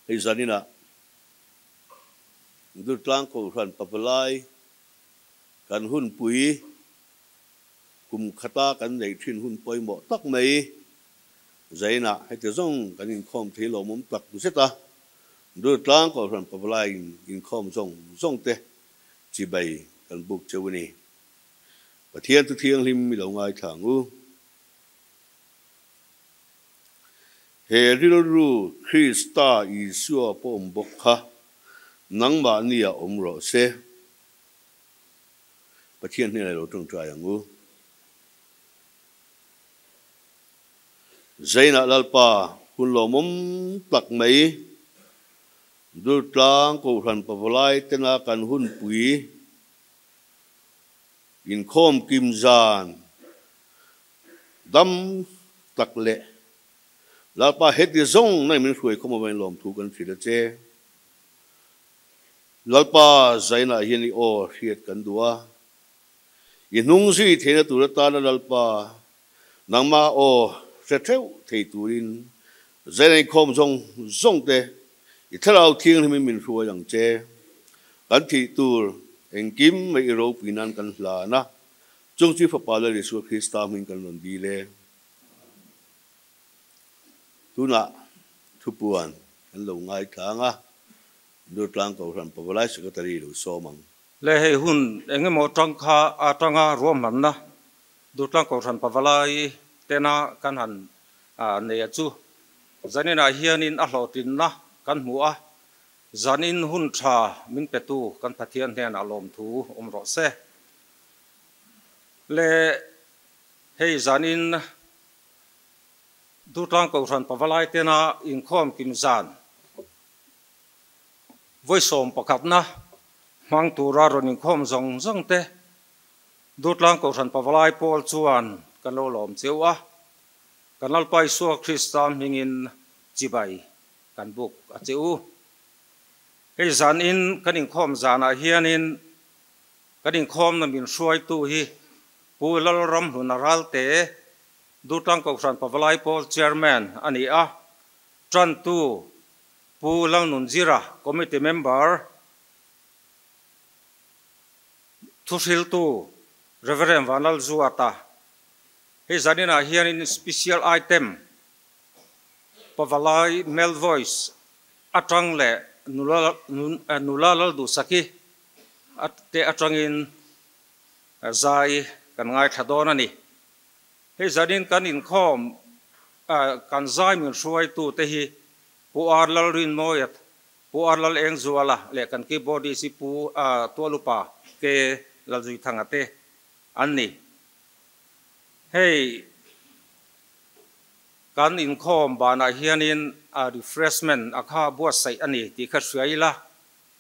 Hei zaninah Durtlang Kohhran Pavalai kan hunpui kum khata kan neih thin hun pawimawh tak mai zainah heti zawng kan inkhawm thei lawmawm tak zet a, Durtlang Kohhran Pavalai inkhawm zawng zawng te chibai kan buk cheu a ni. Pathian chu thianghlim i lo ngaithla ang u. He rilru Krista Isua pawh awm bawk kha nangmahnia awm rawh se. Pathian hnenah i lo tawngtai ang u. Zainah Lalpa hun lawmawm tak mai Durtlang Kohhran Pavalai tena kan hunpui Inkhawm kim zan dam tak leh Lalpa heti zawng na min hruai khawm avangin lawmthu kan hrilh a che. Lalpa zainah hian i aw hriat kan duh a, i hnung zui theihna tur atana Lalpa nangmah aw hre theuh thei turin zaina inkhawm zawng zawng te I thlarau thianghlimin min hruai ang che. Kan thih tur engkim mai i ropui nan kan hlan a, chung chu i Fapa Lal Isua Krista hming kan rawn dil e. Tunah thupuan kan lo ngaithlang a, Durtlang Kohhran Pavalai Secretary lo sawm ang. Le hei hun eng emaw tang kha atanga ruahmanna Durtlang Kohhran Pavalai tena kan han nei a chu zaninah hianin a hlawhtlinna kan hmu a, zanin hun tha min petu kan Pathian hnenah lawmthu awm rawh se. Le hei zanin Durtlang Kohhran Pavalai tena inkhawm kim zan vawi sawm pakhatna hmang tura rawn inkhawm zawng zawng te Durtlang Kohhran Pavalai pawl chuan kan lo lawm cheu a, kan Lalpa Isua Krista hmingin chibai kan buk a che u. Hei zanin kan inkhawm zanah hianin kan inkhawmna min hruaitu hi Pu Lalramhluna Ralte, Durtlang Kohhran Pavalai Pawl Chairman a ni a, tantu Pu Lalnunzira, Committee Member, Thuhriltu Rev. Vanlalzuata, Hei zaninah hianin special item Pavalai male voice atang leh nula Lalduhsaki te atangin zai kan ngaithla dawn a ni. Hei zanin kan inkhawm kan zai min hruaitute hi Pu R Lalrinmawia Pu R Lalengzuala leh kan keyboardist hi Pu Tualupa K Lalzuithanga te an ni. Hei kan inkhawm banah hianin refreshment a kha buatsaih a ni tih kha hria ila,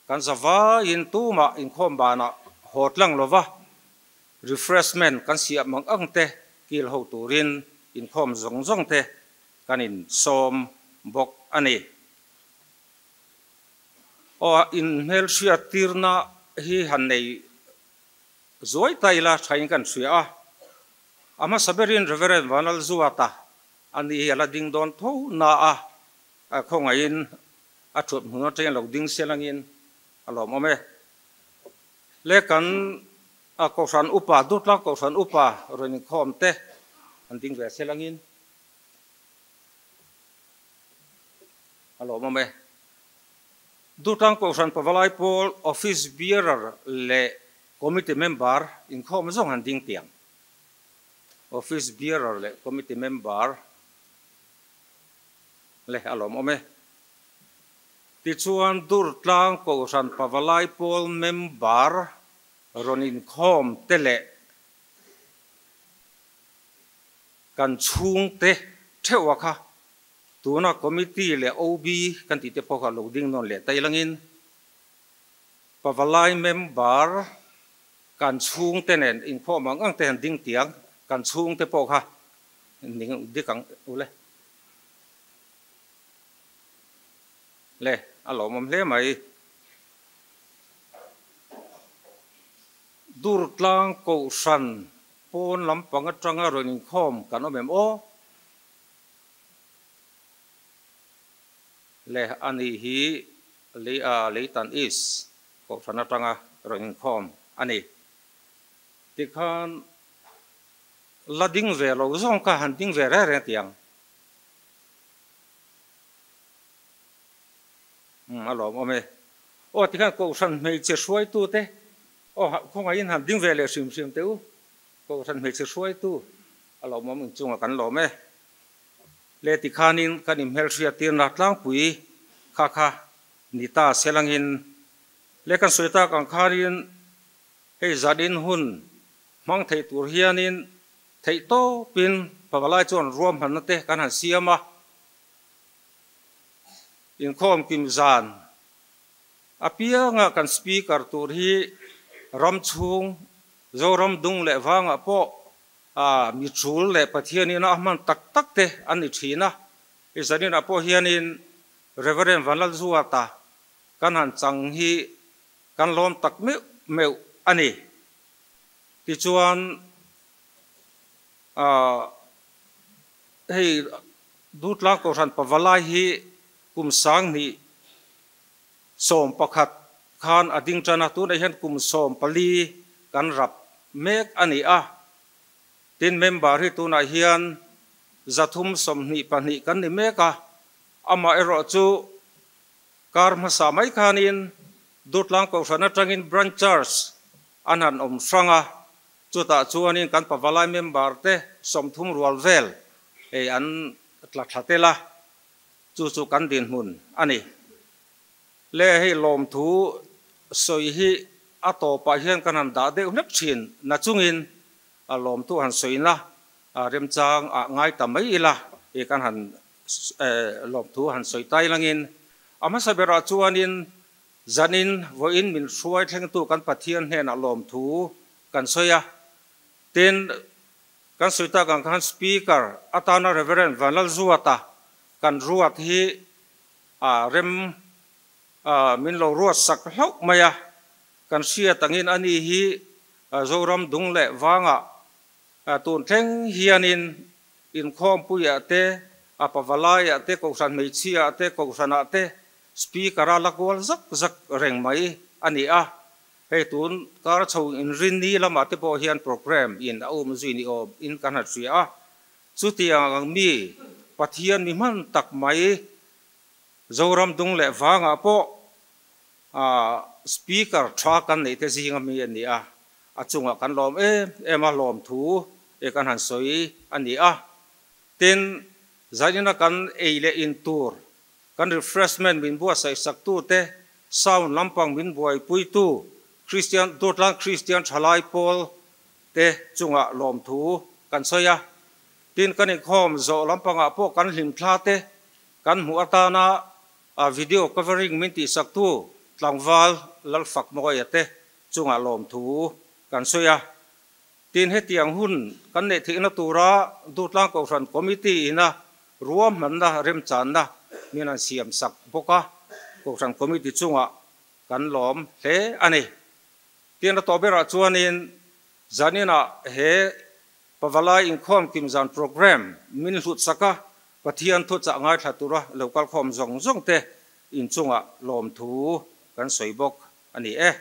kan zavaiin tumah inkhawm banah haw tlang lova refreshment kan siah mang ang te kil ho turin inkhawm zawng zawng te kan insawm bawk a ni. Aw inhmelhriat tirna hi han nei zuai ta ila thain kan hria a, a hmasa berin Rev. Vanlalzuata a ni hi a la ding dawn tho na a, khawngaihin a thuat hmun atangin lo ding se langin a lawmawm e. Le kan Kohhran Upa, Durtlang Kohhran Upa rawn inkhawm te an ding ve se langin. A lawmawm e. Durtlang Kohhran Pavalai Pawl Office Bearer leh Committee Member inkhawm zawng han ding tiang. Office Bearer leh Committee Member leh a lawmawm e. Tichuan Durtlang Kohhran Pavalai Pawl Member rawn inkhawm te leh kan chhungte theuha kha tuna committee leh OB kan tih te pawh kha lo ding nawn leh ta ilangin Pavalai member kan chhungte nen inkhawm ang ang te han ding tiang kan chhungte pawh kha ning dik ang ule le a lawmawm hle mai. Durtlang Kohhran pawn lampang atanga rawn inkhawm kan awm em aw? Le ani hi lei a Leitan East kohhran atanga rawn inkhawm a ni. Tikhan la ding ve lo zawng kha han ding ve reng reng tiang. Umm a lawm awm e. Aw tikhan kohhran hmeichhe hruaitu te aw khawngaihin han ding ve leh hrim hrim teh u. Kohhran hmeichhe hruaitu a lawm awm inchungah kan lawm e. Le tikhanin kan inhmelhriattirna tlangpui kha kha ni ta selangin le kan sawi tak ang khanin hei zanin hun hmang thei tur hianin theih tawpin pavalai chuan ruahmanna te kan han siam a, inkhawm kim zan apianga kan speaker tur hi ram chhung Zoram dung leh vangah pawh a mi tul leh Pathianin a hman tak tak te an ni thin a, i zaninah pawh hianin Reverend Vanlalzuata kan han chang hi kan lawm tak meuh meuh a ni. Tichuan hei Dutlang Kohhran Pavalai hi kum 2011 khan a ding tan a, tunah hian kum 14 kan rap mek a ni a. Tin, member hi tunah hian 322 kan ni mek a, amaherawh chu kar hmasa mai khanin Dutlang Kohhran atangin Branch Church an han awm hrang a, chutah chuanin kan pavalai member te 30 rual vel ei an tla thla tel a, chu chu kan dinhmun a ni. Le hei lawmthu sawi hi a tawpah hian kan han dah deuh hlek thin na chungin a lawmthu han sawina remchang ah ngai ta mai ila i kan han lawmthu han sawi tai langin a hmasa berah chuanin zanin vawiin min hruai thlengtu kan Pathian hnenah lawmthu kan sawi a, tin kan sawi tak ang khan Speaker atana Reverend Vanlalzuata kan ruat hi a rem min lo ruat sak hlauh mai a, kan hriat angin ani hi Zoram dung leh vangah tun thleng hianin inkhawmpuiah te, a pavalaiah te, kohhran hmeichhiaah te, kohhranah te Speaker-a la kual zak zak reng mai a ni a. Hei tun kar chho inrinni lamah te pawh hian programme in a um zui ni awm in kan han hria a. Chutiang ang mi Pathian mi hman tak mai Zoram dung leh vangah pawh Speaker tha kan neih te zinga mi a ni a, a chungah kan lawm em em a, lawmthu e kan han sawi a ni a. Tin, zainina kan ei leh in tur, kan refreshment min buatsaih saktu te, sound lampang min buaipuitu Christian Durtlang Christian Thalai Pawl te chungah lawmthu kan sawi a. Tin, kan inkhawm zawh lampangah pawh kan hlimthla te kan hmuh atana A video covering min tihsaktu tlangval Lalfakmawia te chungah lawmthu kan sawi a. Tin, hetiang hun kan neih theihna tura Durtlang Kohhran Committee ina ruahmanna remchanna min an siamsak bawk a, Kohhran Committee chungah kan lawm hle a ni. Tin, a tawh berah chuanin zaninah he Pavalai inkhawm kimzan programme min hlutsak a, Pathian thuchah ngaithla tura lo kalkhawm zawng zawng te inchungah lawmthu kan sawi bawk a ni e.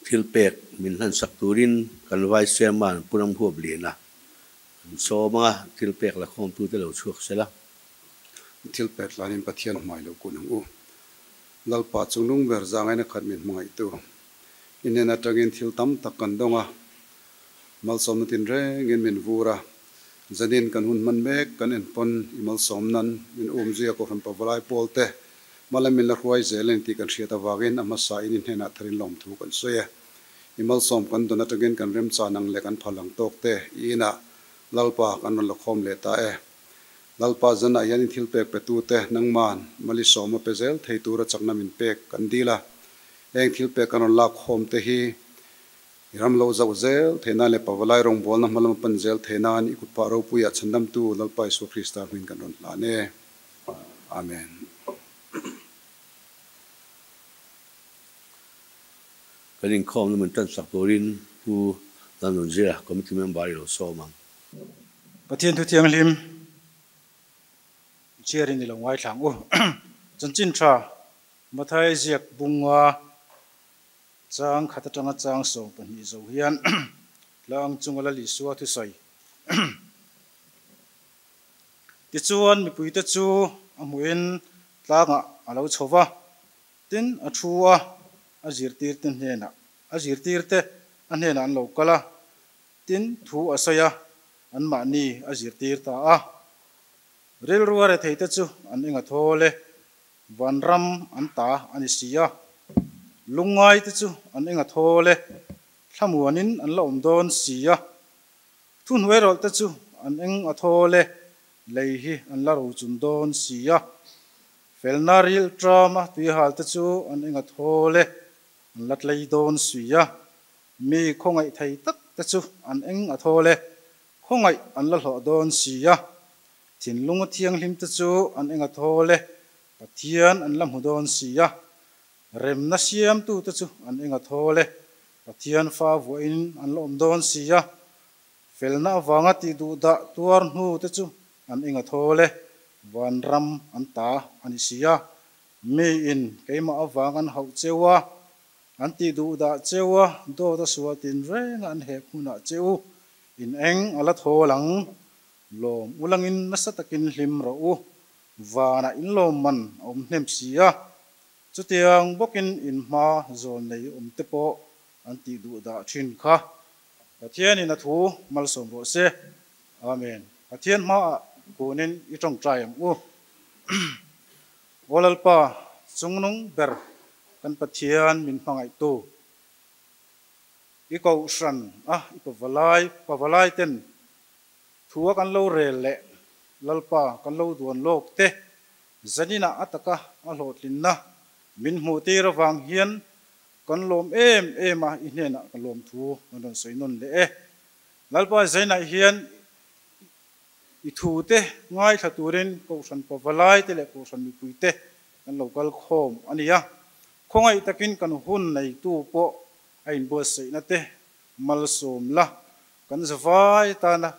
Thil pek min hlansak turin kan Vice Chairman Pu Ramhuap Liana an sawm anga thil pek la khawmtute lo chhuak sela. Thil pek tlanin Pathian hmai lo kun ang u. Lalpa chungnung ber zangaina khat min hmangaihtu. I hnen atangin thil tam tak kan dawng a, malsawmna tinrengin min vur a, zanin kan hun hman mek kan en pawn i malsawm nan min um zui a Kohhran Pavalai pawl te hmalam min la hruai zel a ni tih kan hriat avangin a hmasa in i hnenah tharin lawmthu kan sawi e. I malsawm kan dawn atangin kan remchan ang leh kan phal ang tawk te i inah Lalpa kan rawn la khawm leh ta e. Lalpa zanah hian in thil pek petute nangman malisawm a pe zel thei tura chakna min pek kan dil a. Heng thil pek kan rawn lak khawm te hi i ram lo zauh zel theih nan leh Pavalai rawngbawlna hma lama pan zel theih nan i kutphah ropuiah chhandamtu Lalpa Isua Krista hming kan rawn hlan e. Amen. Kan inkhawmna min tansak turin Pu Lalnunzira Committee Member i lo sawm ang. Pathian Thu Thianghlim. Chhiarin i lo ngaithla ang u. Chanchin tha Mathai ziak bunga chang khat atanga chang 12 zo hian tlang chunga Lal Isua thusawi Tichuan mipuite chu a hmuhin tlangah a lo chho va, tin a thu a, a zirtirte hnenah a zirtirte a hnenah an lo kal a, tin thu a sawi a, anmahni a zirtir ta a. Rilru a retheite chu an eng a thawl e, vanram an ta a ni si a. Lungngaite chu an eng a thawl e, thlamuanin an la awm dawn si a. Thuhnuairawlhte chu an eng a thawl e, lei hi an la rochun dawn si a. Felna ril ṭama tuihalte chu an eng a thawl e, an la tlei dawn si a. Mi khawngaih thei tak te chu an eng a thawl e, khawngaih an la hlawh dawn si a. Thinlunga thianghlim te chu an eng a thawl e, Pathian an la hmu dawn si a. Remna siamtu te chu an eng a thawl e, Pathian fa vuahin an la awm dawn si a. Felna avanga tih duh dah tuar hnu te chu an eng a thawl e, vanram an ta a ni si a. Miin keimah avang an hauh cheu a, An tih duh dah cheu a, dawt a sual tin reng a an hek hmunah che u, in eng a la thawl ang. Lawm ulangin nasa takin hlim rawh u, vanah in lawm man a awm hnem si a. Chutiang bawkin in hma zawl nei awm te pawh an tih duh dah thin kha. Pathianin a thu malsawm rawh se. Amen. Pathian hmaah kunin i tawngtai ang u. Aw Lalpa, chungnung ber kan Pathian min hmangaihtu, i kohhran a i pavalai pavalai ten thu a kan lo rel leh Lalpa kan lo duan lawk te zaninah a taka a hlawhtlinna min hmuh tir avang hian kan lawm em em a, i hnenah ka lawm thu kan rawn sawi nawn leh e. Lalpa zainah hian I thute ngaithla turin Kohhran pavalaite leh Kohhran mipuite kan lo kal khawm a ni a. Khawngaih takin kan hun neitu pawh a inbuatsaihna te malsawm la, kan zavai tana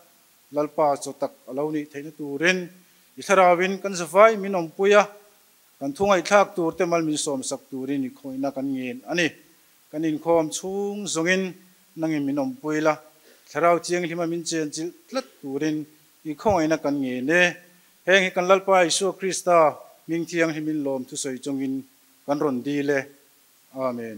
Lalpa chaw tak a lo nih theihna turin i thlarauin kan zavai min awmpui a, kan thu ngaihthlak turte mal min sawmsak turin i khawihna kan ngen a ni. Kan inkhawm chhung zawngin nangin min awmpui la, Thlarau Thianghlima min chenchilh tlat turin i khawngaihna kan ngen e. Heng hi kan Lalpa Isua Krista hming thianghlimin lawm thusawi chungin kan rawn dil e. Amen.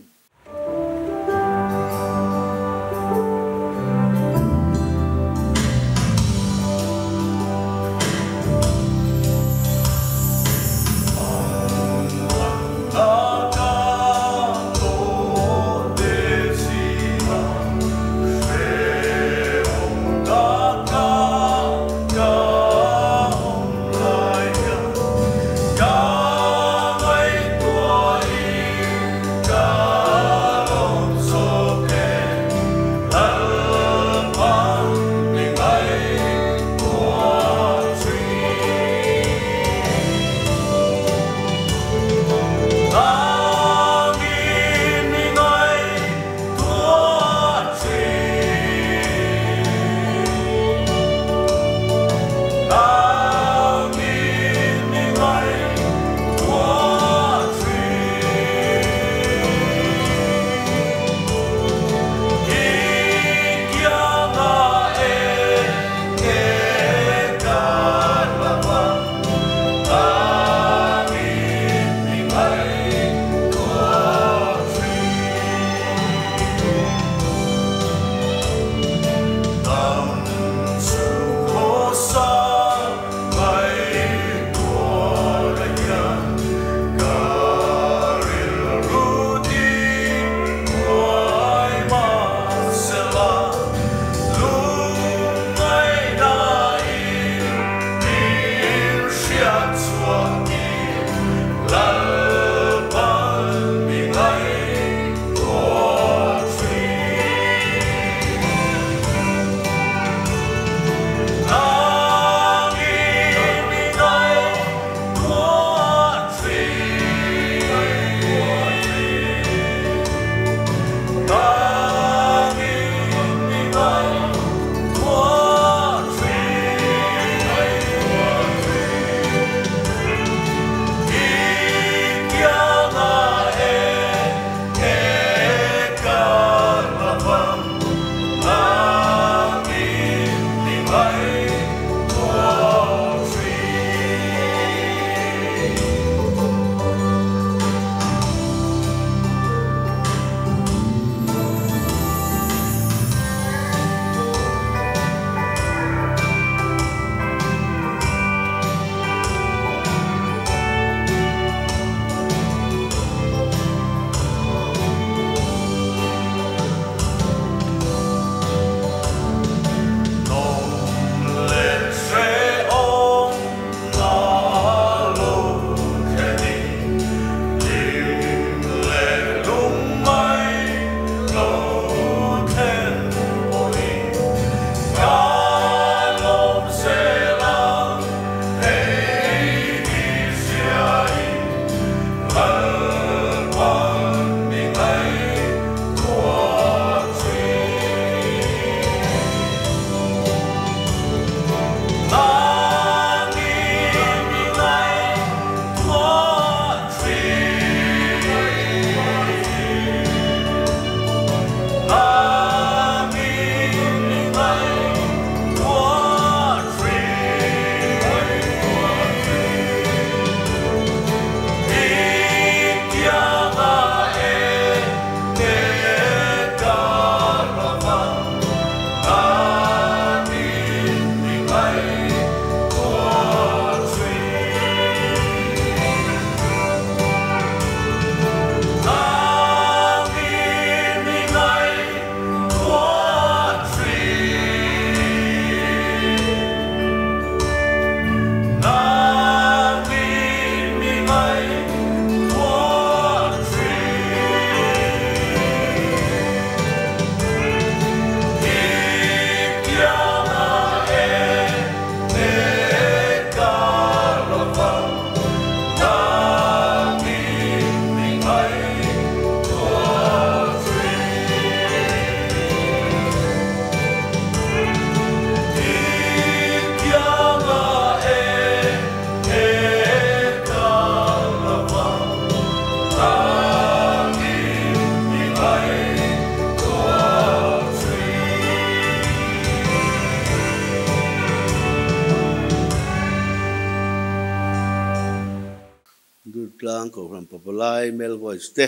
Durtlang Kohhran Pavalai Male Voice te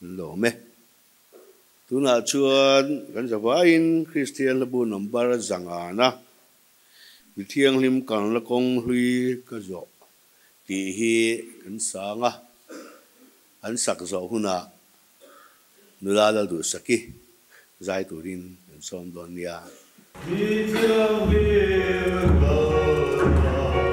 an lawm e. Tunah chuan kan zavaiin Kristian Hlabu number zangana Mi thianghlim kalna kawng hlui ka zawh tih hi kan sang a, an sak zawh hunah nula Lalduhsaki zai turin kan sawm dawn nia. Mi thianghlim kalna kawng hlui ka zawh i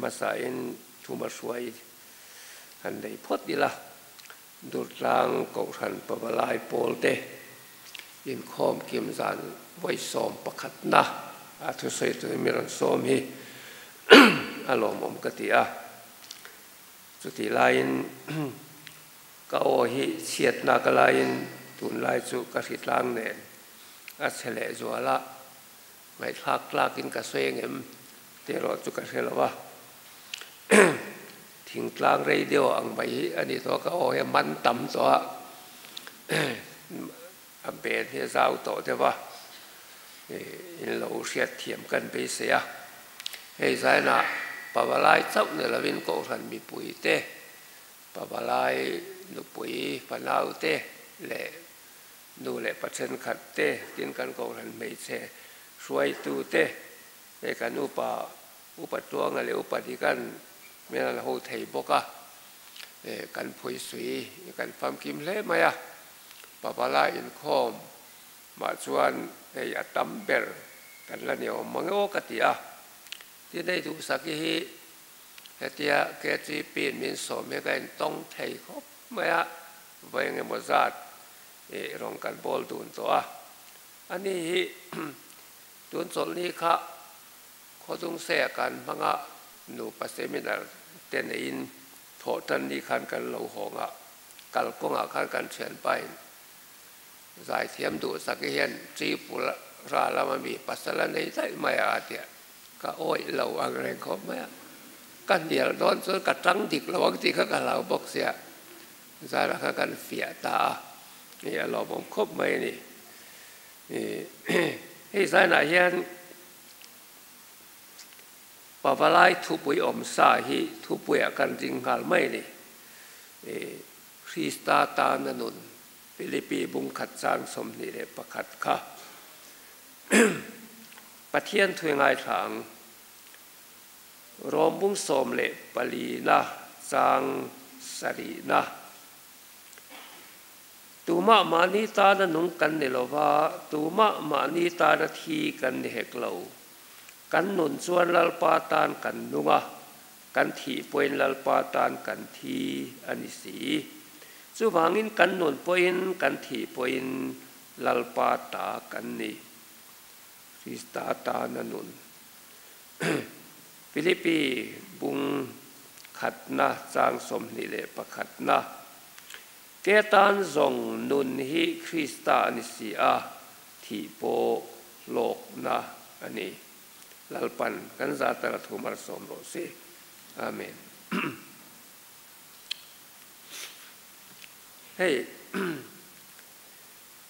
Hmasain Thumahruai han nei phawt ila, Durtlang Kohhran Pavalai Pawlte inkhawm kim zan vawi 11na a thusawi turin mi rawn sawm hi a lawmawm ka ti a. Chutih laiin ka aw hi chhiatna ka laiin tunlai chu ka hritlang nen a chhe leh zual a, Ngaihthlak tlakin ka sawi engem tih erawh chu ka hre lo a, thingtlang radio ang mai hi a ni tawh a, ka aw hi a man tam tawh a, a ben hi a zau tawh deuh a, in lo hriat thiam kan beisei a, hei zainah Pavalai chauh ni lovin Kohhran mipui te, Pavalai nupui fanau te leh Nu leh pa thenkhat te, tin kan kohhran hmeichhe hruaitu te, hei kan upa, upa Tluanga leh upa Dikan min an ho thei bawk a, kan phuisui kan famkim hle mai a, Pavala inkhawm mah chuan hei a tam ber kan la ni awm mang emaw ka ti a, tin hei duhsaki hi hetia KTP in min sawm hi ka intawng thei khawp mai a, Vawi engemaw zat i rawn kan bawl dun tawh a, ani hi tun chawlhni kha Khawdungsei-a kan hmanga nupa seminar te neiin thawh tan ni khan kan lo hawng a, kalkawngah khan kan thianpain zaithiam duhsaki hian Tripura lama mi pasal a nei daih mai a tia ka awih lo ang reng khawp mai a, ka hnial dawn chuan ka tang dik lo ang tih kha ka hlau bawk sia. Zara kha kan fiah ta a, hei a lawmawm khawp mai a ni. Hei zainah hian Pavalai thupui awm sa hi thupuiah kan ring nghal mai a ni. Krista tana nun Philippi bungkhat chang 21 kha Pathian thui ngaithla ang. Rom bung 14na chang sarihna. Tumah mahni tana nung kan ni lo va, tumah mahni tana thi kan ni hek lo. Kan nun chuan Lalpa tan kan nung a, kan thih pawhin Lalpa tan kan thi a ni si. Chuvangin kan nun pawhin kan thih pawhin Lalpa ta kan ni. Krista tana nun. Philippi bung khatna chang 21na Ke tan zawng nun hi Krista a ni si a, thih pawh hlawkna a ni. Lalpan kan za tara thu malsawm rawh se. Amen. Hei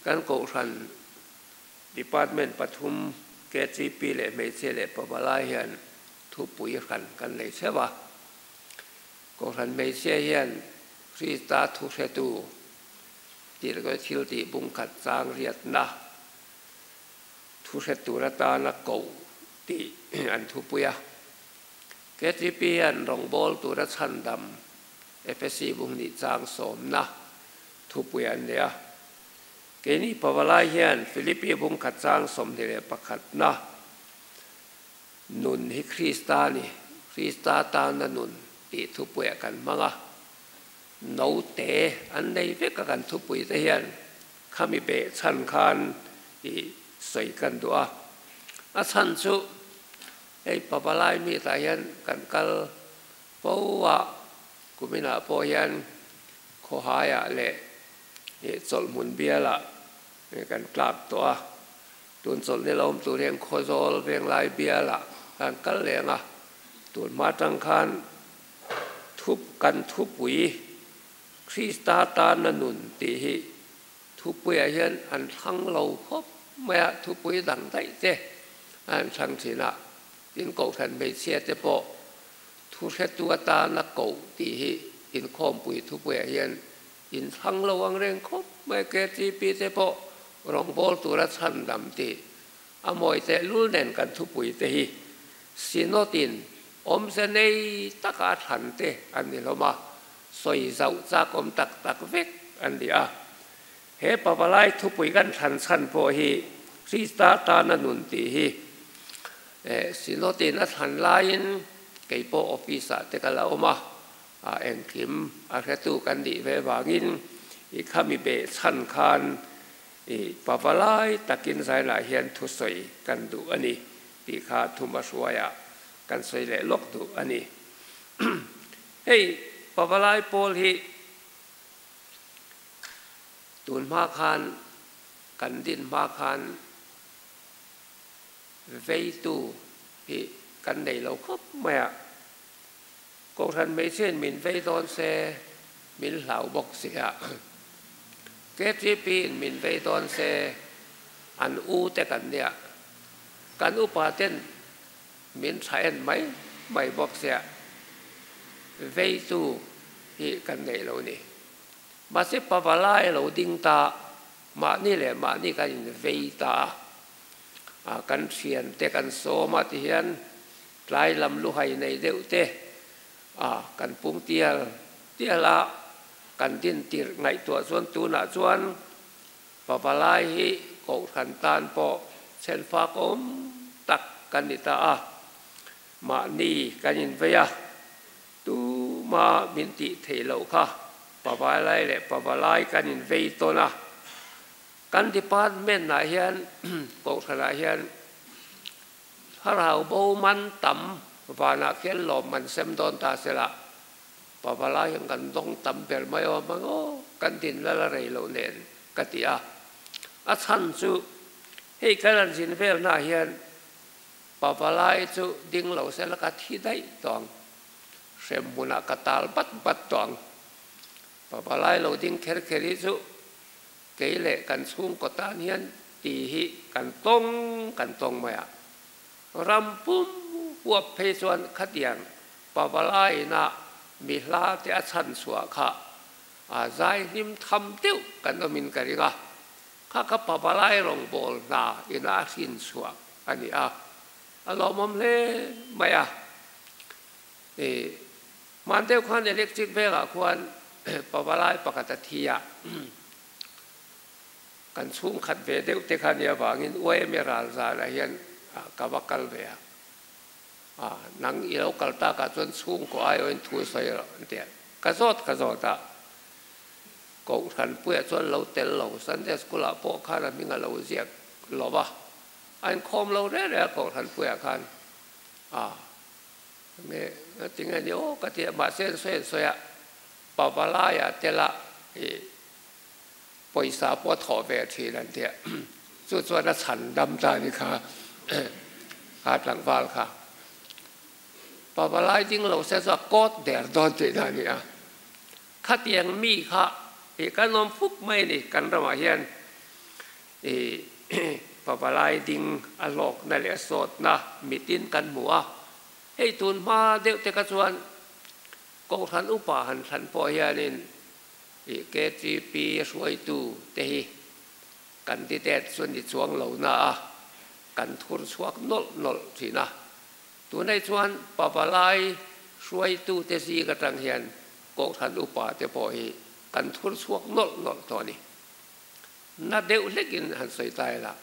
kan kohhran Department pathum, KTP leh hmeichhia leh pavalai hian thupui hran kan nei theuh a. Kohhran hmeichhia hian Krista thuhretu tih leh thil tih bungkhat chang riatna thuhre tur atana koh tih an thupui a. KTP hian rawngbawl tura chhandam Efesi bunghnih chang sawmna thupui an nei a. Keini Pavalai hian Philippi bungkhat chang 21na nun hi Krista a ni, Krista tana nun tih thupuiah kan hmang a. Note an nei vek a kan thupui te hian khami beh chhan khan i sawi kan duh a. A chhan chu hei Pavalai meet-ah hian kan kal fo a, kuminah pawh hian khawhaiah leh Ih chawlhmun bialah kan tlak tawh a, tun chawlhni lo awm tur hian Khawzawl Venglai bialah kan kal leng a, tun hma tang khan thup kan thupui Krista tana nun tih hi thupuiah hian an thlang lo khawp mai a, thupui dang daih te a an thlang thin a, tin Kohhran hmeichhia te pawh thu hretu atana koh tih hi inkhawmpui thupuiah hian In thlang lo ang reng khawp mai KTP te pawh rawngbâwl tura chhandam tih a mawi teh lul nen kan thupui te hi Synod-in awmze nei taka a thlan te an ni hlawm a, sawi zauh chak awm tak tak vek an ni a. He pavalai thupui kan thlan chhan pawh hi Krista tana nun tih hi Synod-in a thlan laiin Kei pawh office ah te ka la awm a, engkim a hretu kan nih ve vangin i khami beh chhan khan i pavalai takin zainah hian thusawi kan duh a ni tih kha thuma hruaiah kan sawi leh lawk duh a ni. Hei pavalai pawl hi tun hma khan kan din hma khan Veitu hi kan nei lo khawp mai a, Kohhran hmeichhiain min vei dawn se min hlau bawk si a, KTP in min vei dawn se an u te kan nia, kan upa ten min tha en mai mai bawk sia, veitu hi kan nei lo ni. Mahse Pavalai lo ding ta, mahni leh mahni kan in vei ta a. A kan thiante kan sawm a ti hian tlai lam luhai nei deuh te a kan pung tial tial a, kan din tirh ngaihtuah chuan tunah chuan pavalai hi kohhran tan pawh chhenfak awm tak kan ni ta a, mahni kan invei a, tuma min tih theih loh kha pavalai leh pavalai kan invei tawn a. Kan department ah hian kohhran ah hian thlarau bo man tam vanah khian lawm man sem dawn ta se la, pavalai hian kan dawng tam ber mai awm ang aw, kan din la la rei loh nen ka ti a. A chhan chu hei kan han zin vel hna hian pavalai chu ding lo se la ka thi daih tawh ang, hrem hmunah ka tal bat bat tawh ang. Pavalai lo ding kher kher hi chu Kei leh kan chhungkaw tan hian ti hi kan tawng kan tawng mai a. Ram pum huap phei chuan khatiang pavalaiina mi hla te a chhan chhuah kha a zai hlim tham deuh kan awmin ka ring a. Kha kha pavalai rawngbâwl hna ina a hrin chhuah a ni a, a lawmawm hle mai a. Hman deuh khan electric vengah khuan pavalai pakhat a thi a, kan chhungkhat ve deuh te kha nia vangin UAMA ral zanah hian ka va kal ve a, nang i lo kal takah chuan chhungkaw aiawhin thu sawi rawh an ti a, ka zawt ka zawt a, Kohhranpuiah chuan lo tel lo, Sunday School ah pawh khan a hming a lo ziak lo va, a inkhawm lo reng reng a Kohhranpuiah khan a. Nge tinge ni aw ka ti a, mahse an sawi an sawi a, Pavalai-a tela i pawisa pawh a thawh ve thin an ti a, chu chuan a chhan dam ta ni kha kha tlangval kha. Pavalai ding lo se chu a kawt der dawn tih na a ni a, khatiang mi kha i kan awm fuk mai a ni kan ramah hian i Pavalai ding a hlawkna leh a sawtna mitin kan hmu a, hei tun hma deuh te kha chuan Kohhran upa han thlan pawh hianin i KTP hruaitu te hi candidate chu ni chuang lo na a, kan thur chhuak nawlh nawlh thin a. Tunei chuan Pavalai hruaitu te zing atang hian Kohhran upa te pawh hi kan thur chhuak nawlh nawlh tawh a ni. Na deuh hlekin han sawi ta ila,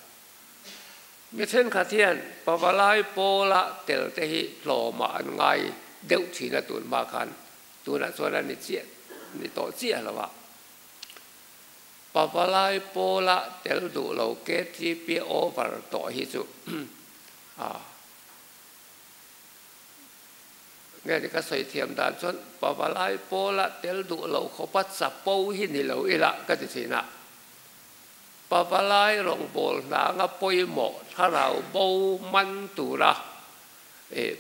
mi thenkhat hian pavalai pawla tel te hi tlawmah an ngai deuh thin a tun hma khan, tunah chuan a ni chiah ni tawh chiah lo a. Pavalai pawla tel duh lo KTP over tawh hi chu a. Nge ni ka sawi thiam dan chuan pavalai pawla tel duh lo khawpa chapo hi ni lo ila ka ti thin a. Pavalai rawngbâwl hnanga pawimawh thlarau bo man tura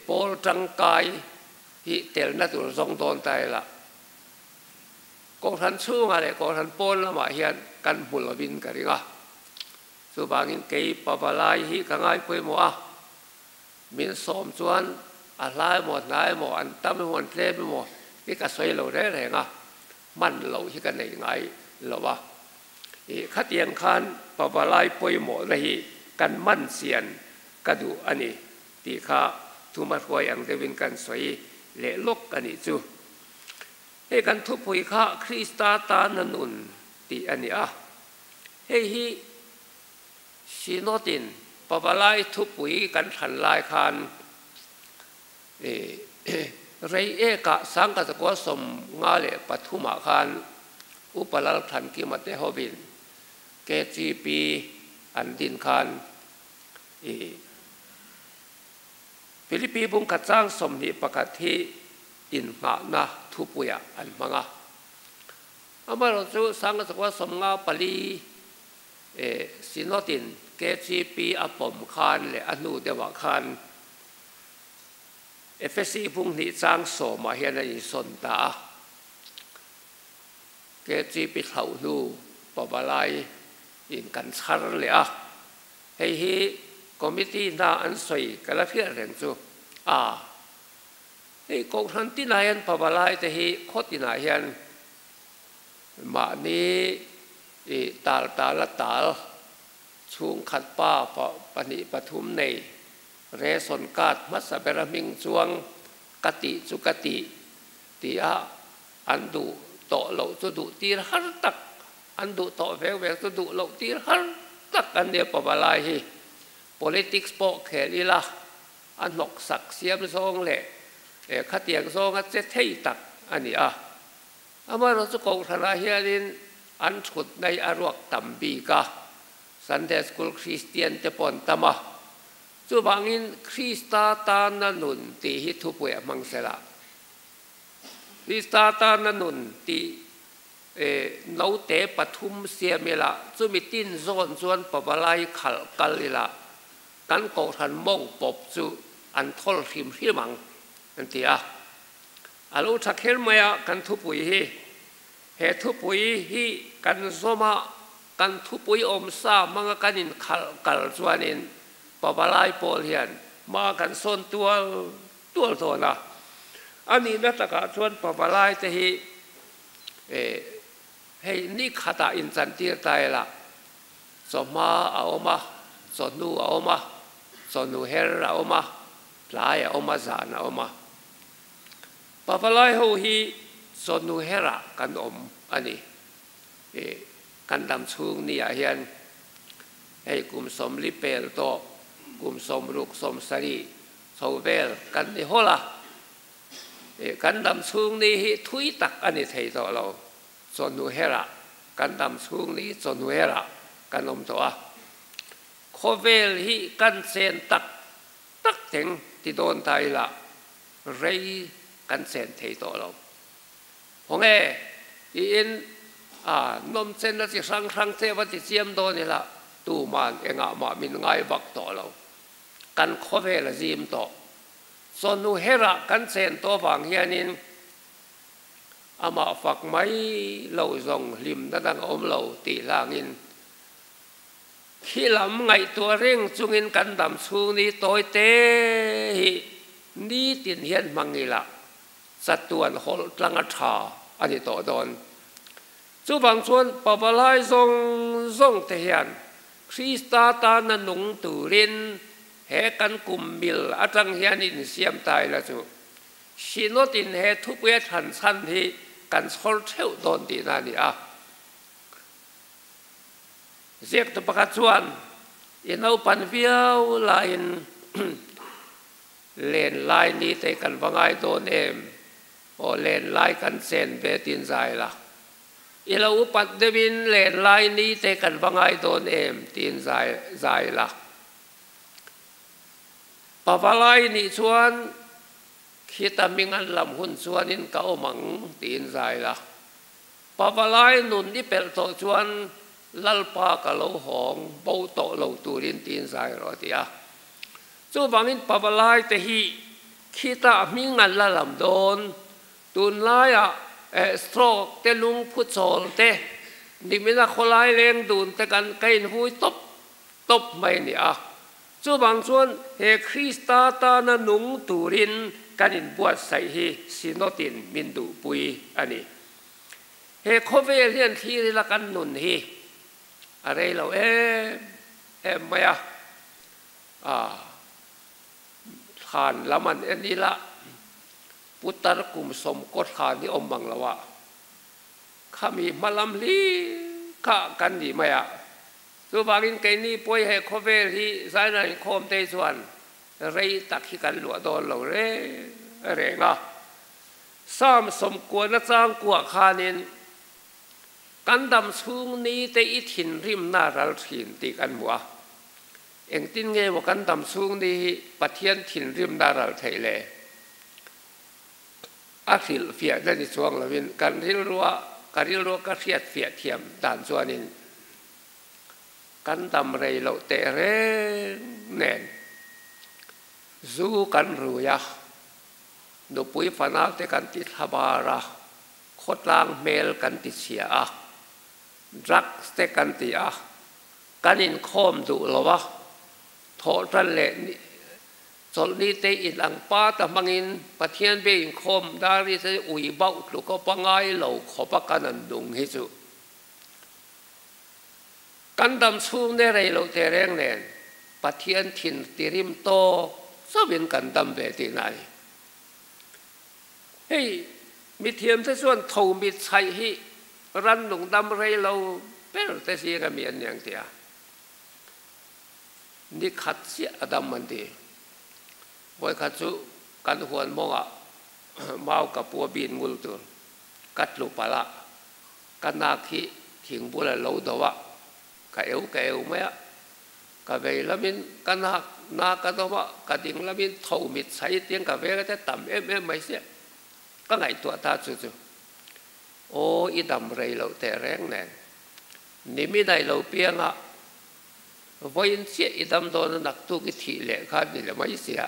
pawl tangkai hi telna tur zawng dawn ta ila. Kohhran chhungah leh kohhran pawn lamah hian kan hmu lovin ka ring a. Chuvangin kei pavalai hi ka ngai pawimawh a. Min sawm chuan a hla emaw, a hna emaw, an tam emaw, an tlem emaw hi ka sawi lo reng reng a, hman loh hi ka nei ngai lo a. Ih, khatiang khan pavalai pawimawhna hi kan man chian ka duh a ni tih kha thuma hruai ang deuhin kan sawi leh lawk a nih chu. Hei kan thupui kha Krista tana nun tih a ni a, hei hi Synod-in Pavalai thupui kan thlan lai khan Rei eka 1953 ah khan Upa Lalthankima te hovin KGP an din khan i Philippi bungkhat chang 21 hi inngahna thupuiah an hmang a. Amaherawhchu 1954 Synod-in KGP a pawm khan leh a hnu deuhah khan Efesi bung hnih chang sawmah hian a insawn ta a. KGP thlauh hnu pavalai in kan chhar leh a. Hei hi committee hna an sawi ka la hriat reng chu a. Hei Kohhran tinah hian pavalai te hi khaw tinah hian mahni i tal tal a tal chhungkhat pa pahnih pathum nei ration card hmasa bera hming chuang ka tih chu ka tih ti a an duh tawh loh chu duh tir har tak an duh tawh vek vek chu duh loh tir har tak an nia pavalai hi politics pawh khel ila a hnawksak siam zawng leh khatiang zawnga che thei tak a ni a. Amaherawhchu chu Kohhranah hianin an thut nai a ruak tam bik a, Sunday School Kristian te pawh an tam a. Chuvangin Krista tana nun tih hi thupui a hmang sel a. Krista tana nun tih note pathum siam ila, chumi tin zawn chuan pavalai khalh kal ila, kan Kohhran mawng pawp chu an thawl hrim hrim ang, an ti a. A lo tha kher mai a kan thupui hi. He thupui hi kan zawm a, kan thupui awmsa hmanga kan inkhalh kal chuanin pavalai pawl hian hma kan sawn tual tual dawn a. A nihna takah chuan pavalai te hi hei ni khatah inchantir ta ila chawhma a awm a, chawhnu a awm a, chawhnu her a awm a, tlai a awm a, zan a awm a. Pavalai ho hi chawhnu herah kan awm a ni. Kan dam chhung ni ah hian hei kum sawmli pel tawh kum sawmruk sawmsarih chho vel kan ni hawl a. Kan dam chhung ni hi thui tak a ni thei tawh lo. Chawhnu herah kan dam chhung ni chawhnu herah kan awm tawh a. Khawvel hi kan chen tak tak teng ti dawn ta ila rei kan chen thei tawh lo. Hawng e, tiin a nawm chen a chi hrang hrang che va ti chiam dawn ila tuman engah mah min ngai vak tawh lo. Kan khawvel a zim tawh. Chawhnu herah kan chen tawh vang hianin amah fak mai lo zawng hlimna dang a awm lo tih hlangin Khi lam ngaihtuah reng chungin kan dam chhung ni tawi te hi nitin hian hmang ila chatuan hawlh tlang a tha a ni tawh dawn. Chuvang chuan pavalai zawng zawng te hian Krista tana nung turin he kan kum mil atang hian insiam ta ila chu Synod-in he thupuia thlan chhan hi kan chhawr theuh dawn tihna a ni a. Ziaktu pakhat chuan, I naupan viau laiin len lai ni te kan va ngai dawn em? Aw len lai kan chen ve tin zai la. I lo upat deuhin len lai ni te kan va ngai dawn em? Tiin zai zai la. Pavalai nih chuan khita ming an lam hun chuanin ka awm ang tiin zai la. Pavalai nun i pelh tawh chuan Lalpa ka lo hawng bo tawh lo turin tiin zai rawh a ti a. Chuvangin pavalai te hi khitah hming an la lam dawn. Tunlaiah stroke te lungphu chawl te nimina khawlai leng dun te kan ka invui tawp tawp mai a ni a. Chuvang chuan he Krista tana nung turin kan inbuatsaih hi Synod-in min duhpui a ni. He khawvel hian thlir ila kan nun hi a rei lo em em mai a, ah thlan lam an en ila putar kum sawmkaw thlan hi awm mang lo a, khami hma lam hlir kha kan nih mai a, chuvangin keini pawi he khawvel hi Zaina inkhawm te chuan rei tak hi kan luah dawn lo reng reng a. Psalm 90 chang kuah khanin kan dam chhung ni te i thinrimna ral thin tih kan hmu a. Engtin nge maw kan dam chhung ni hi Pathian thinrimna ral theih le? A hrilhfiahna ni chuang lovin kan rilrua ka rilrua ka hriatfiah thiam dan chuanin kan dam rei loh teh reng nen zu kan rui a, nupui fanaute kan ti thlabar a, khawtlang hmel kan ti chhia a, drugs te kan ti a, kan inkhawm duh lo a, thawh tan leh Chawlhni te in ang pa ta hmangin Pathian be inkhawm dar hi chu ui bauh tluk a pangai lo khawp a kan an nung hi chu kan dam chhung ne rei loh teh reng nen Pathian thin tirim tawk chauhin kan dam ve tihna a ni. Hei mithiam te chuan tho mit chhaih hi rannung dam rei lo ber te zinga mi an ni ang tih a. Ni khat chiah a dam an ti. Vawikhat chu kan huan mawngah mau ka pu a bin ngul tur ka tlu palh a, ka nak hi thing bul a lo do a, ka eu ka eu mai a, ka vei lamin ka nak na ka dawm a, ka ding lamin tho mit chhai tiang ka veng a te tam em em mai sia. Ka ngaihtuah ta chu chu aw i dam rei loh teh reng nen ni mi dai lo piang a, Vawiin chiah i dam dawn a naktuk i thih leh kha ni le mai sia.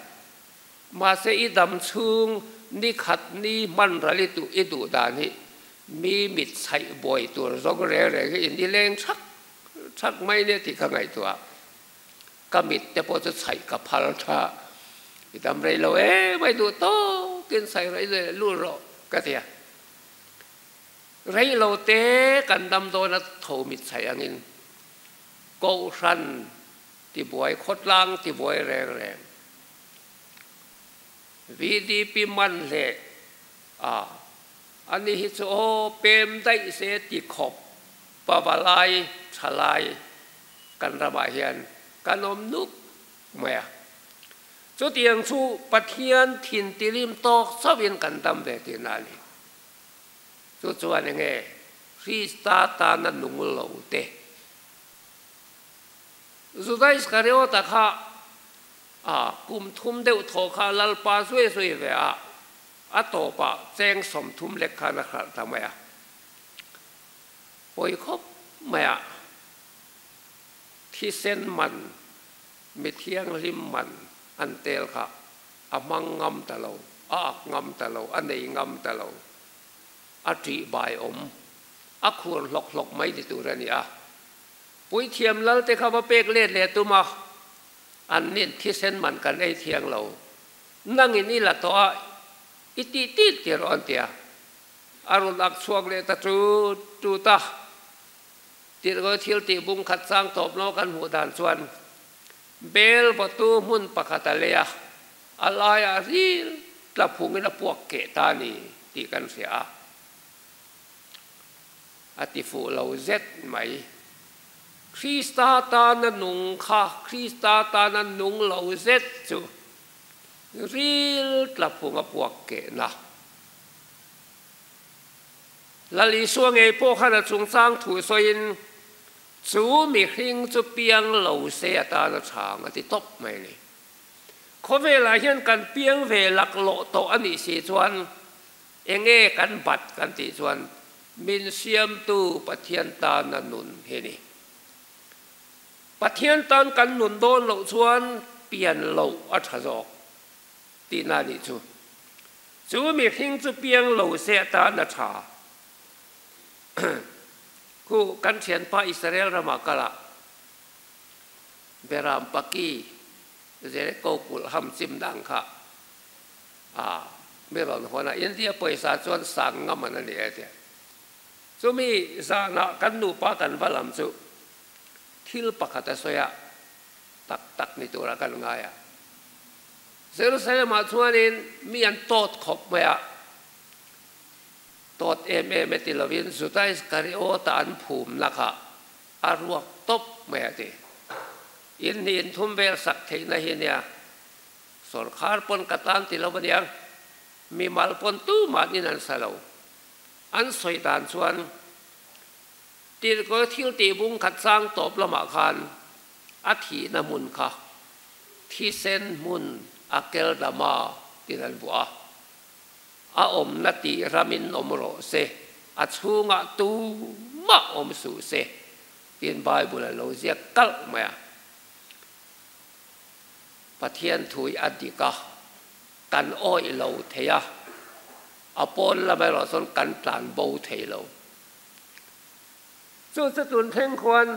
Mahse i dam chhung ni khat ni hman ral i duh i duh dan hi mi mit chhaih buai tur zawng reng reng hi i ni leng thak thak mai nia tih ka ngaihtuah. Ka mit te pawh chu chhaih ka phal tha. I dam rei lo em a i duh tawkin chhaih rawh i leh lut rawh ka ti a. Rei lo te kan dam dawn a tho mit chhaih angin Kohhran tibuai khawtlang tibuai reng reng. VDP man hle a ani hi chu aw pem daih se ti khawp pavalai thalai kan ramah hian kan awm nuk mai a. Chutiang chu Pathian thin tilim tawk chauhin kan dam ve tihna a ni. Chu chuan enge Krista tana nung lo te? Juda Iskariota kha a kum thum deuh thaw kha Lalpa zui zui ve a, a tawpah cheng 30 lek khan a hralh ta mai a. Pawi khawp mai a, thisen man, mi thianghlim man an tel kha a hmang ngam ta lo, a ak ngam ta lo, a nei ngam ta lo. A ṭih bai awm, a khur hlawk hlawk mai ti tur a ni a. Puithiam lalte kha va pek let leh tum a, an nin thisen man kan ei thiang lo. Nangin i la tawh a, i tih tih ti rawh an ti a. A rawn ak chhuak leh ta tut tut a. Tirhkawi thil tih bung khat chang tawp lo kan hmuh dan chuan bel vawtu hmun pakhat a lei a, a laiah ril tla phungin a puak keh ta a ni tih kan hria a. A ti fuh lo zet mai. Krista tana nung kha Krista tana nung lo zet chu ril tla phung a puak kehna. Lal Isua ngei pawh khan a chungchang thu sawiin, Chu mihring chu piang lo se atana chhang a ti tawp mai a ni. Khawvelah hian kan piang ve laklawh tawh a nih si chuan enge kan bat kan tih chuan min siamtu Pathian tana nun hi a ni. Pathian tan kan nun dawn loh chuan pian loh a tha zawk tihna a nih chu. Chu mihring chu piang lo se atan a tha. Khu kan thianpa Israel ramah kal ah Beram Paki Jericho kulh ham chim dang kha a mi rawn hawn a, India pawisa chuan sang ngam an a ni e tia. Chumi zanah kan nupa kan va lam chu thil pakhat a sawi a, tak tak ni turah kan ngai a. Jerusalem-ah chuanin mi an tawt khawp mai a, tawt em em e ti lovin Juda Iskariota an phumna kha a ruak tawp mai a ti. In hnih in thum vel sak theihna hi nia, sawrkhar pawn ka tan ti lo aniang. Mimal pawn tumahin an sa lo. An sawi dan chuan Tirhkawi thil tih bung khat chang tawp lamah khan a thihna hmun kha thisen hmun a kel dama tiin an vuah a. A awmna tih ramin awm rawh se, a chhungah tumah awm suh se tiin Bible a lo ziak kalh mai a. Pathian thui a dik a, kan awih lo thei a, a pawn lam erawh chuan kan tlan bo thei lo. Chu chu tun thleng khuan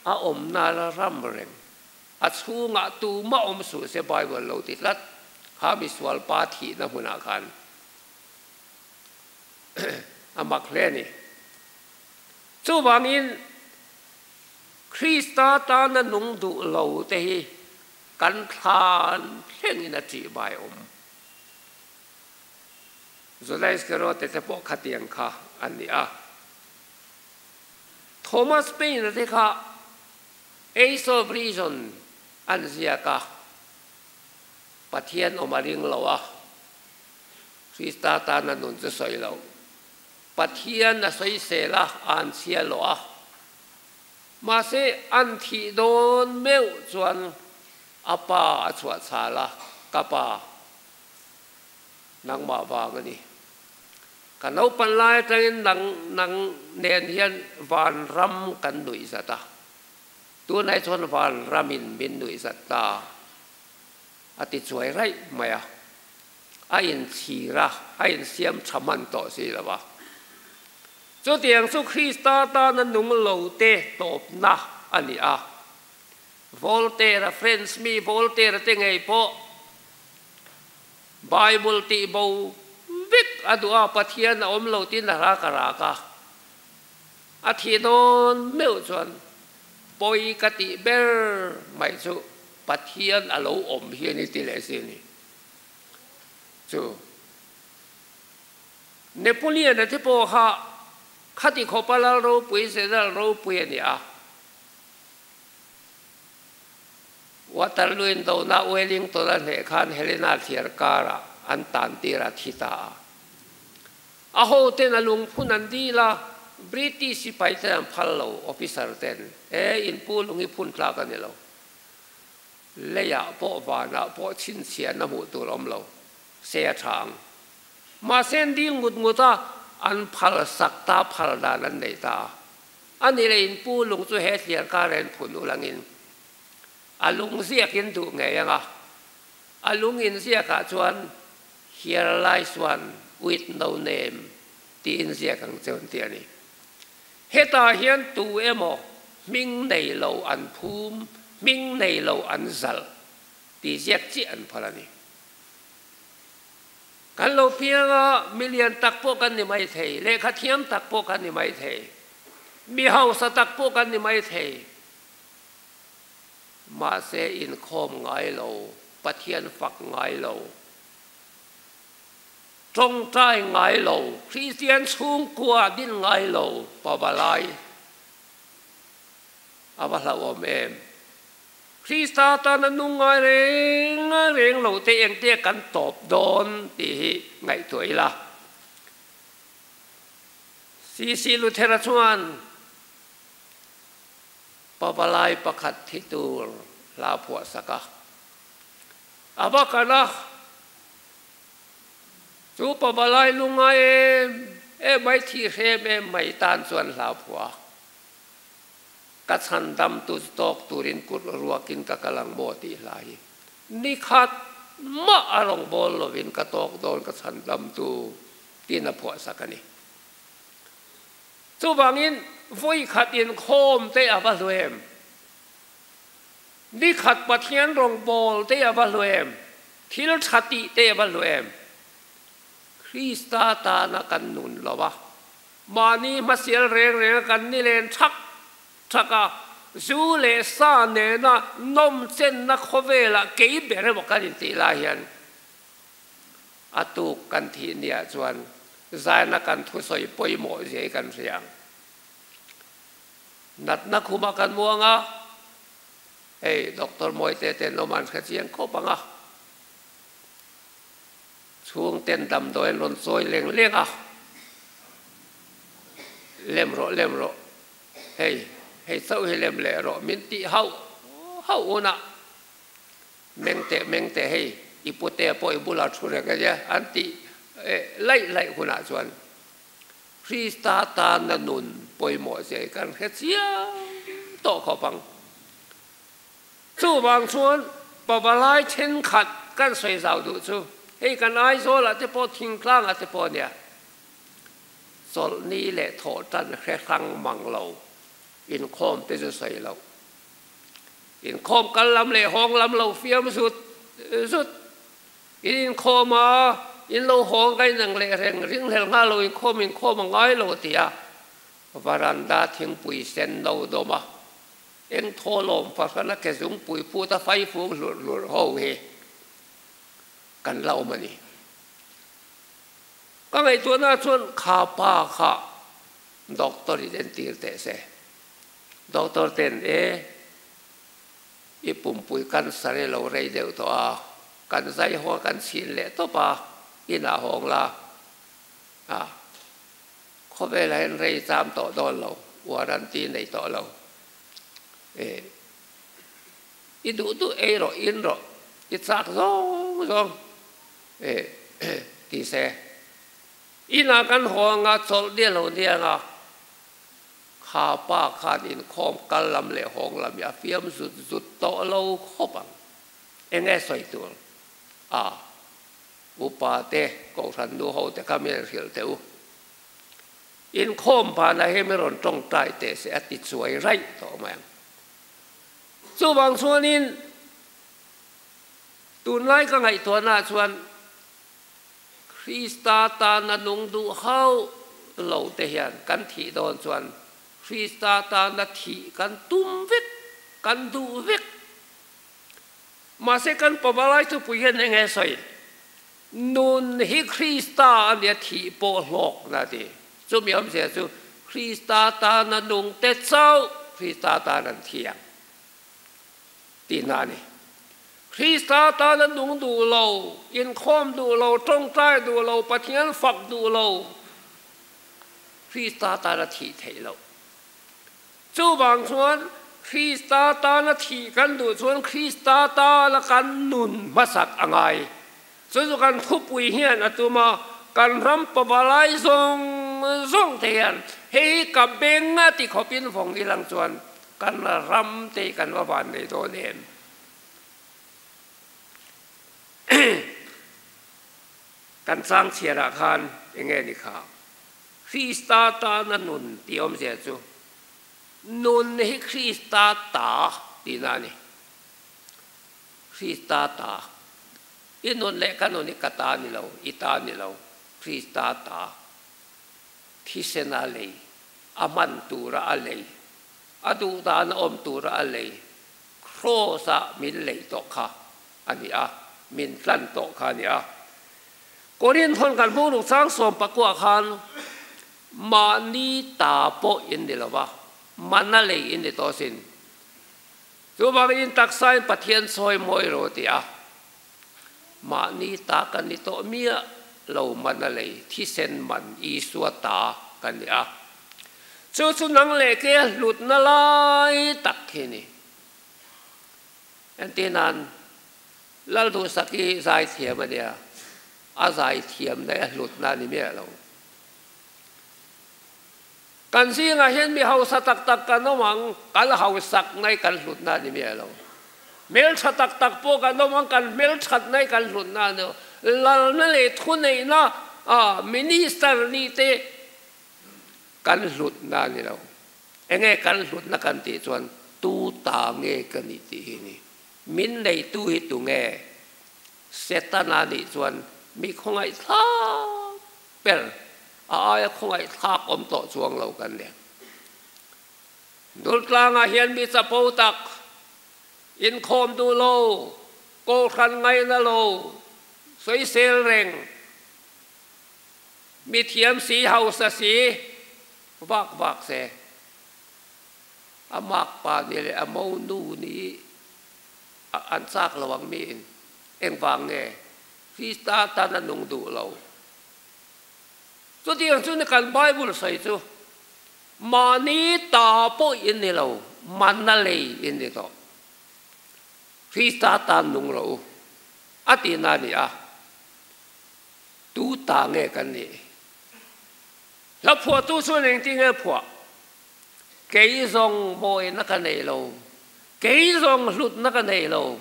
a awmna la ram reng, a chhungah tumah awm suh se Bible lo ti tlat, kha misual pa thihna hmunah khan a mak hle a ni. Chuvangin Krista tana nung duh lo te hi kan thlan thlengin a ṭihbai awm. Juda Iskariote te pawh khatiang kha an ni a. Thomas Paine te kha Age of Reason an ziak a, Pathian awm a ring lo a, Krista tana nun chu sawi lo. Pathian a sawisel a, a an chhia lo a. Mahse, an thih dawn meuh chuan a pa a chhuah chhal a, Ka pa, nangmah vang a ni. Ka naupan lai atangin nang nang nen hian vanram kan nuih zat a, tunah chuan vanramin min nuih zat ta a ti chuai raih mai a. A inchhir a, a insiam tha hman tawh si lo a. Chutiang chu Krista tana nung lo te tawpna a ni a. Voltaire-a French mi Voltaire-a te ngei pawh Bible tih bo vek a duh a, Pathian a awm lo tiin a rak a rak a. A thih dawn meuh chuan pawi ka tih ber mai chu Pathian a lo awm hi a ni ti leh si a ni. Chu Napoleon-a te pawh kha khati khawpa lal ropui, general ropui a ni a. Waterloo indona Wellington-a hneh khan Helena thliar karah an tan tir a thi ta a. A hoten a lungphun an dil a, British sipai ten an phal lo, officer ten, E, inpu lung hi phun tlak a ni lo. Leiah pawh vanah pawh chhinchhiahna hmuh tur awm lo se a tha ang. Mahse an dil ngut ngut a, an phal sak ta phal dan an nei ta a. A ni leh inpu lung chu he thliar kar en phun ulangin a lung ziakin duh ngei ang a. A lung inziakah chuan Here lies one with no name tiin ziak ang che an ti a ni. Hetah hian tu emaw hming nei lo an phum, hming nei lo an zalh tih ziak chiah an phal a ni. Kan lo piang a, mi lian tak pawh kan ni mai thei, lehkha thiam tak pawh kan ni mai thei, mi hausa tak pawh kan ni mai thei. Mahse inkhawm ngai lo, Pathian fak ngai lo, tawngtai ngai lo, Kristian chhungkua din ngai lo, pavalai a va hlauhawm em? Krista tana nung ngai reng reng lo te engte kan tawp dawn tih hi ngaihtuah ila. CC Luthera chuan pavalai pakhat thi tur hla phuah sak a, a va kal a, Chu pavalai lunga em em mai thih hrem em mai tan chuan hla phuah a. Ka chhan dam tu chu tawk turin kut ruakin ka kal ang maw tih hla hi ni khat mah a rawn bawl lovin ka tawk dawn ka chhan dam tu tiin a phuah sak a ni. Chuvangin vawi khat inkhawm te a va hlu em? Ni khat Pathian rawngbâwl te a va hlu em? Thil ṭha tih te a va hlu em? Krista tâna kan nun lo a, mahni hmasial rêng rênga kan ni lên ṭhak ṭhak a, zu leh sa nêna nawm chenna khawvêlah kei ber emaw kan intih lai hian a tûk kan thih niah chuan zaina kan thusawi pawimawh zia hi kan hria ang. Natna khumah kan muang a, hei Doctor Mawite ten awm an hre chiang khawp ang a. Chhungten damdawi an rawn chawi leng leng a, Lem rawh, lem rawh, hei, hei chauh hi lem leh rawh min tih hauh hauh hunah meng teh, meng teh hei i pute pawh i bulah thu reng a nia an tih laih laih hunah chuan Krista tana nun pawimawh zia hi kan hre chiang tawh khawp ang. Chuvang chuan pavalai thenkhat kan sawi zau duh chu hei kan Aizawlah te pawh thingtlangah te pawh nia chawlhni leh thawhtan hre hrang mang lo inkhawm te chu sawi loh. Inkhawm kal lam leh hawng lam lo fiam zut zut in inkhawm a, in lo hawng ka inang leh reng ringhlel nghal lo inkhawm inkhawm a ngai lo tia varanda thingpui sen no dawm a. Eng thaw lawm fahrana ke zungpui phut a fai fung hlurh hlurh ho hi kan la awm a ni. Ka ngaihtuahna chuan kha pa kha doctor in entir teh se. Doctor ten e i pumpui cancer i lo rei deuh tawh a, kan zai haw a kan chhin leh tawp a, inah hawng la a. Khawvelah hian rei cham tawh dawn lo, warranty nei tawh lo. E, i duh duh ei rawh, in rawh, i chak zawng zawng e, ti se. Inah kan haw anga chawlh dial lo nia anga kha pa khan inkhawm kal lam leh hawng lam hi a fiam zut zut tawh lo khawp ang. Enge sawi tur? A. Upa te, Kohhran nu ho te kha min rawn hrilh teh u. Inkhawm banah hian min rawn tawngtai teh se a ti chuai raih tawh mai ang. Chuvang chuanin tunlai ka ngaihtuahnaah chuan Krista tana nung duh hauh lo te hian kan thih dawn chuan Krista tana thih kan tum vek, kan duh vek. Mahse kan pavalai thupui hian eng nge sawi? Nun hi Krista a nia thih pawh hlawkna a ti. Chumi awmzia chu Krista tana nung te chauh Krista tan an thi ang tihna a ni. Krista tana nung duh lo, inkhawm duh lo, tawngtai duh lo, Pathian fak duh lo, Krista tana thih theih loh. Chuvang chuan Krista tana thih kan duh chuan Krista tana kan nun hmasak a ngai. Chu chu kan thupui hian a tum a, kan ram pavalai zawng zawng te hian hei ka beng a ti khawpin vawng ilang chuan kan ram te hi kan va van nei dawn em? Kan chang chhiarah khan enge ni kha? Krista tana nun tih awmzia chu nun hi Krista ta tihna a ni. Krista ta. I nun leh ka nun hi ka ta ni lo, i ta ni lo, Krista ta. Thisen a lei, a hman tura a lei, a duh dana awm tura a lei, Kraws-ah min lei tawh kha a ni a, min tlan tawh kha a ni a. Korinthon kan hmuh ruk chang 19 khan mahni ta pawh in ni lo va, mana lei in ni tawh asin. Chuvangin in taksain Pathian sawi mawi rawh a ti a, mahni ta kan ni tawh miah lo mana lei thisen man Isua ta kan ni a. Chu chu nang leh ke a hlutna lai tak hi a ni. Entirnan, Lalduhsak hi zaithiam a nia, a zaithiam daih a hlutna a ni miah lo. Kan zingah hian mi hausa tak tak kan awm ang, kan hausak nai kan hlutna a ni miah lo. Hmeltha tak tak pawh kan awm ang, kan hmelthat nai kan hlutna a ni lo. Lalna leh thuneihna minister nih te kan hlutna a ni lo. Enge kan hlutna kan tih chuan tu ta nge ka nih tih hi a ni. Min neitu hi tunge? Setana nih chuan mi khawngaihthlak ber, a aia khawngaihthlak awm tawh chuang lo kan ni. Dultlangah hian mi chapo tak, inkhawm duh lo, kohhran ngaina lo, sawisel reng, mi thiam si, hausa si, vak vak se. A makpa ni leh a monu ni an chak lo ang miin engvang nge? Krista tana nung duh lo. Chutiang chu ni kan Bible sawi chu, Mahni ta pawh in ni lo, manna lei in ni tawh. Krista tan nung rawh u, a tihna a ni a. Tu ta nge kan nih? Hla phuahtu chuan engtin nge phuah? Kei zawng mawina ka nei lo, kei zawng hlutna ka nei lo,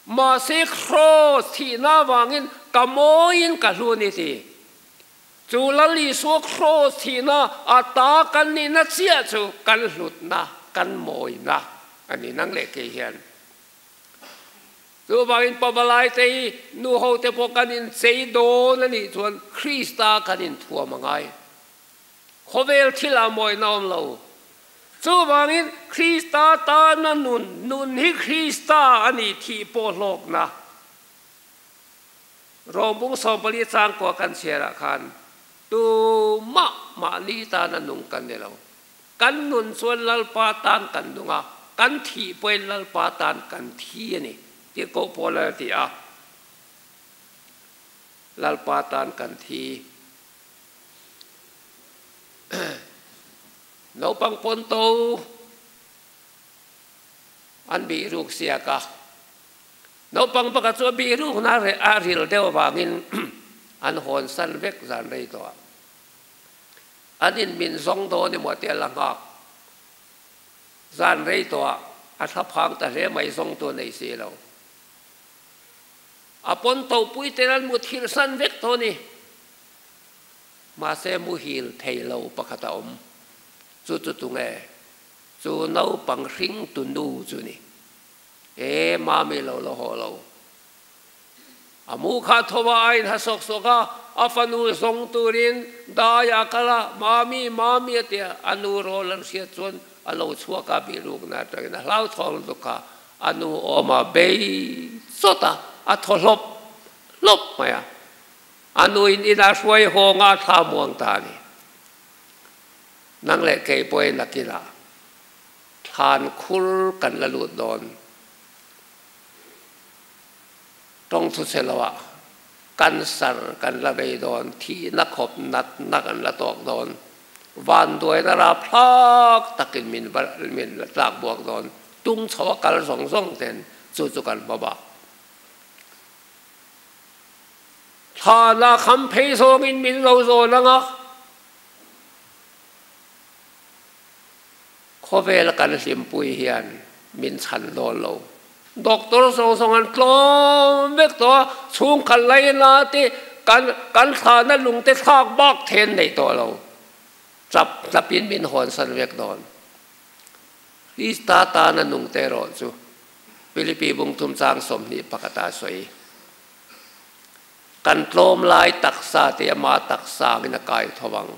mahse Kraws thihna avangin ka mawiin ka hlu a ni ti. Chu Lal Isua Kraws thihna a ta kan nihna chiah chu kan hlutna, kan mawina a ni nang leh kei hian. Chuvangin pavalaite hi nuhote pawh kan inchei dawn a nih chuan Krista kan inthuam a ngai. Khawvel thil a mawina awm lo. Chuvangin Krista tana nun, nun hi Krista a nih thih pawh hlawkna. Rawmbung 14 changkua kan chhiarah khan tumah mahni tana nung kan ni lo. Kan nun chuan Lalpa tan kan nung a, kan thih pawhin Lalpa tan kan thi a ni tih koh pawl a ti a. Lalpa tan kan thi. Naupang pawn to an bih ruk siak a. Naupang pakhat chu a bih rukna a ril deuh avangin an hawn san vek zan rei tawh a. An in min zawng dawn emaw tia la nghak zan rei tawh a, a thla phang ta hle mai zawng tu nei si lo. A pawn topui ten an muthilh san vek tawh a ni. Mahse muhil thei lo pakhat a awm. Chu chu tunge? Chu naupang hring tu nu chu ni. E mami lo la haw lo. A mu kha tho a a inha sawk sawk a, a fanu zawng turin dai a kal a, Mami, Mami a ti a, a nu rawl an hriat chuan a lo chhuak a, bihrukna atangin a hlauthawng lutuk kha a nu awm a bei chawt a, a thaw hlawp hlawp mai a. A nuin inah hruai hawng a thla muang ta a ni. Nang leh kei pawhin a kilah thlan khur kan la lut dawn. Tawng thu che loah cancer kan la vei dawn, thihna khawp natna kan la tawk dawn, vanduaina rapthlak takin min min la tlak buak dawn, tung chho a kal zawng zawng ten chu chu kan hma bak. Thana kham phei zawngin min lo zawn ang a, khawvela kan hlimpui hian min chhan dawn lo. Doctor zawng zawng an tlawm vek tawh a, chhungkhat laina te kan kan thlahna lung te thlak bak then nei tawh lo. Chap tlapin min hawnsan vek dawn. Krista tana nung te erawh chu Philippi bungthum chang 21 a sawi. Kan tlawm lai taksa te ama taksa angin a kai tho ang.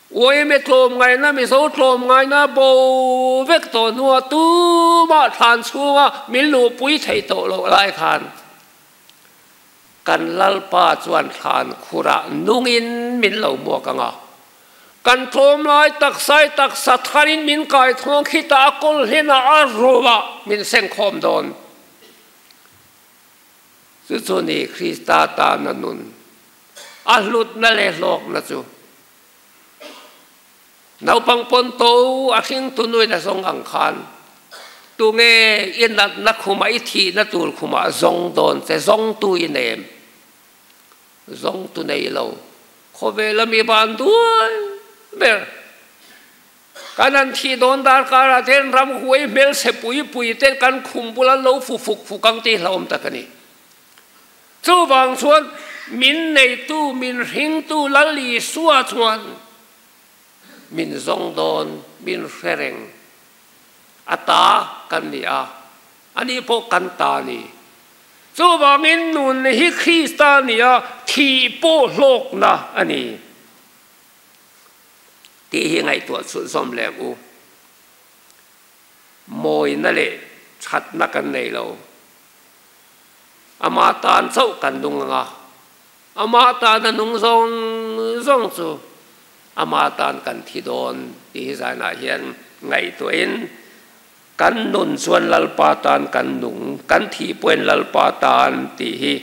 Uaime tlawm ngaina Mizo tlawm ngaina bo vek tawh hnua tumah thlan chhunga min luhpui thei tawh loh lai khan kan Lalpa chuan thlan khurah nungin min lo muak ang a. Kan tlawm lai taksai taksa tharin min kai thawng khitah a kawl hlenah a rawah min sengkhawm dawn. Chu chu ni Krista tana nun a hlutna leh hlawkna chu. Naupang pawn to a hring tunuin a zawng ang khan tunge i natna khumah i thihna tur khumah zawng dawn che zawngtu i nem. Zawng tu nei lo khawvel a mi van duai ber. Kan han thih dawn darkarah te hian ram huai hmelchhe pui pui te kan khum bula lo fu fuk fuk ang tih hlauhawm tak a ni. Chuvang chuan min neitu, min hringtu Lal Isua chuan min zawng dawn, min hre reng. A ta kan ni a, ani pawh kan ta a ni. Chuvangin nun hi Krista ni a, thih pawh hlawkna a ni tih hi ngaihtuah chhunzawm leh ang u. Mawina leh thatna kan nei lo. Ama tan chauh kan nung ang a, ama tana nung zawng zawng chu ama tan kan thi dawn tih hi zanah hian ngaihtuahin. Kan nun chuan Lalpa tan kan nung, kan thih pawhin Lalpa tan tih hi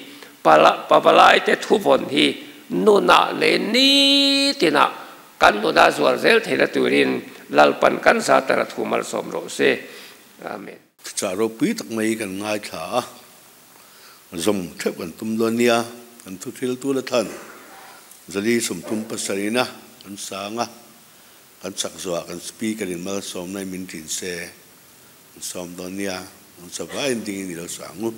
pavalaite thuvawn hi nunah leh nitinah kan nunah zual zel theihna turin Lalpan kan zatara thu malsawm rawh se. Amen. Chah ropui tak mai kan ngaithla a, zawm theuh kan tum dawn nia, kan thuthil tu la than 437 na kan sang a, kan chak zuah kan speaker in malsawmna in min tin se kan sawm dawn nia, kan savaiin dingin i lo sang u.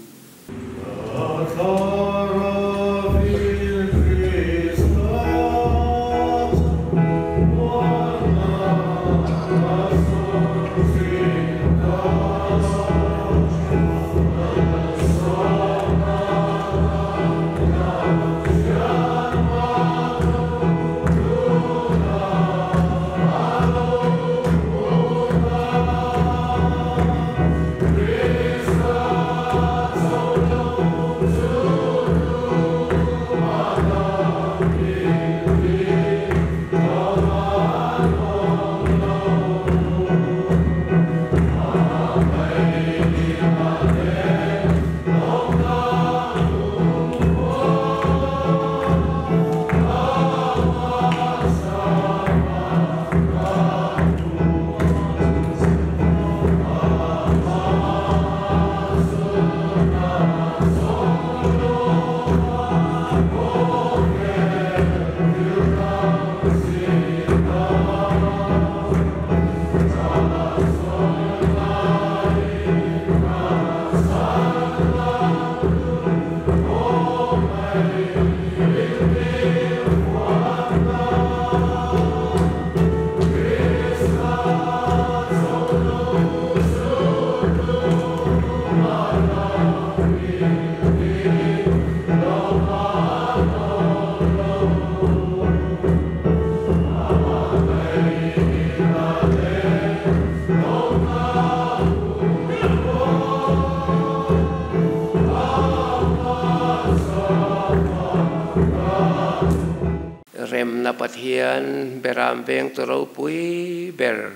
Remna Pathian beram veng tu ropui ber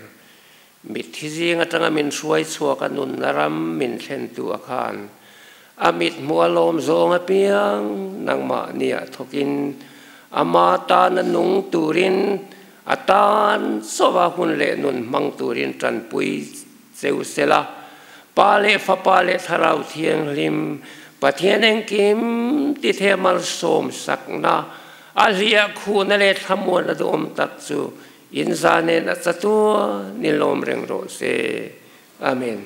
mitthi zing atanga min hruai chhuak a nunna ram min thlen tu a khan a mit hmu a lawm zawng apiang nangmah nia thawkin ama tan a nung turin a tan chawa hun leh nun hmang turin tanpui cheu sela pa leh fapa leh thlarau thianghlim Pathian engkim ti the malsawm sakna a hliah khuna leh thlamuan a duhawm tak chu in zanen a chatua ni lawm reng rawh se. Amen.